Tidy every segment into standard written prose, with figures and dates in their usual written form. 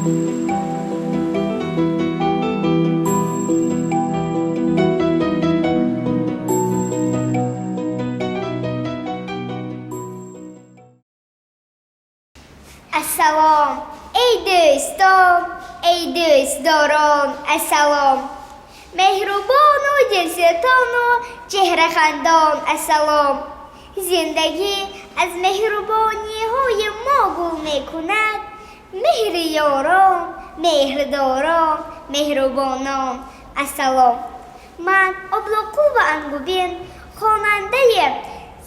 Ассалом, эй дӯстон, эй дӯстдорон, ассалом. Меҳрубону дилситону чеҳрахандон, ассалом. Зиндагӣ аз меҳрубониҳои мо гул мекунад. Меҳри ёрон, меҳрдорон, меҳрубонон, ассалом. Ман Облоқулова Ангубин, хонандаи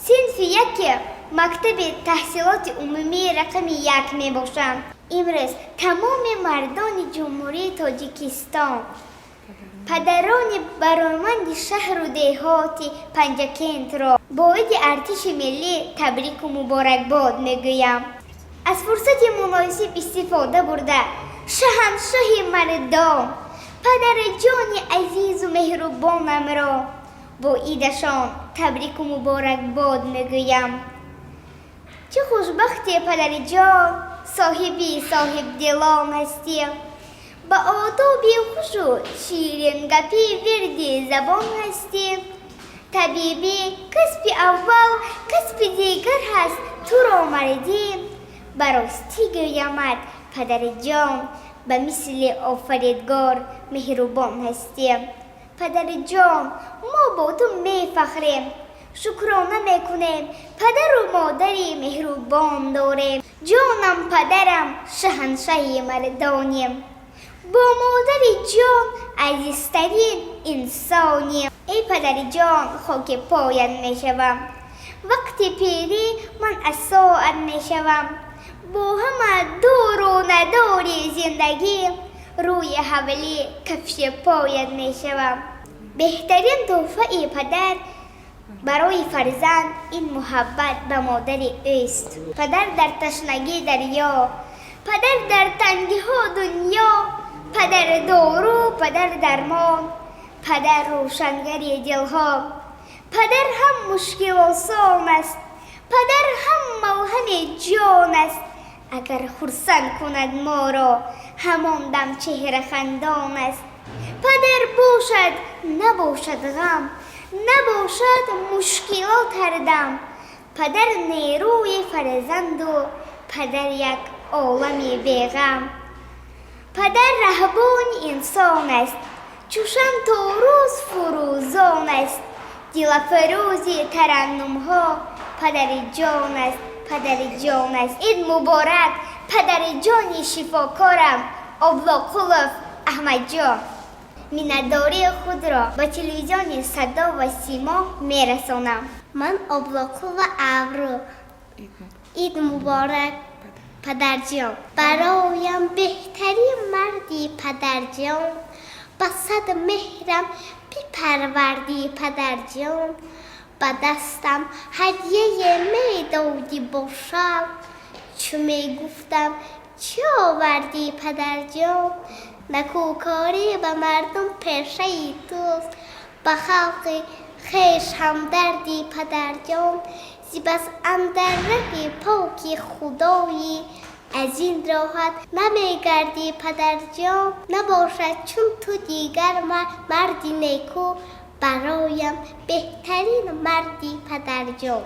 синфи яки мактаби таҳсилоти умумии рақами як мебошам. Имрӯз тамоми мардони Ҷумҳурии Тоҷикистон, падарони бароманди шаҳру деҳоти Панҷакентро бо иди артиши миллӣ табрику муборакбод мегӯям. Аз фурсати муносиб истифода бурда, шаҳаншоҳи мардон, падариҷони азизу меҳрубонамро бо идашон табрику муборакбод мегӯям. Чӣ хушбахте, падариҷон, соҳиби соҳибдилон ҳастӣ. Ба одоби хушу ширингапӣ вирди забон ҳастӣ. Табибӣ касби аввал, касби дигар ҳаст туро мардӣ. Ба ростӣ гӯямат, падариҷон, ба мисли офаридгор меҳрубон ҳастӣ. Падариҷон, мо бо ту мефахрем, шукрона мекунем, падару модари меҳрубон дорем. Ҷонам падарам, шаҳаншаҳи мардонем. Бо модари ҷон азизтарин инсонем. Эй падариҷон, хоки поят мешавам. Вақти пирӣ ман асоат мешавам. Бо ҳама дору надори зиндагӣ рӯи ҳавлӣ кафши поят мешавам. Беҳтарин тӯҳфаи падар барои фарзанд ин муҳаббат ба модари ӯст. Падар дар ташнагӣ дарё, падар дар тангиҳо дунё, падар дору, падар дармон, падар рӯшангари дилҳо. Падар ҳам мушкилосон аст, падар ҳам малҳами ҷон аст. Агар хурсанд кунад моро, ҳамон дам чеҳрахандон аст. Падар бошад, набошад ғам, набошад мушкилот ҳардам. Падар нерӯи фарзанду падар як олами беғам. Падар раҳбони инсон аст, чӯшан то рӯз фурӯзон аст. Дилафрӯзи тараннумҳо падари ҷон аст, падари ҷон аст. Ид муборак, падари ҷони шифокорам Облоқулов Аҳмадҷон. Миннатдории худро ба телевизиони Садо ва Симо мерасонам. Ман Облоқулова Авру. Ид муборак, падарҷон. Бароям беҳтарин марди, падарҷон. Ба сад меҳрам бипарвардӣ, падарҷон. Ба дастам ҳадияе медодӣ бо шавқ, чу мегуфтам: «Чӣ овардӣ, падарҷон?» Накӯкорӣ ба мардум пешаи туст, ба халқи хеш ҳамдардӣ, падарҷон. Зи бас андар раҳи поки худоӣ, аз ин роҳат намегардӣ, падарҷон. Набошад чун ту дигар марди неку, бароям беҳтарин марди, падарҷон.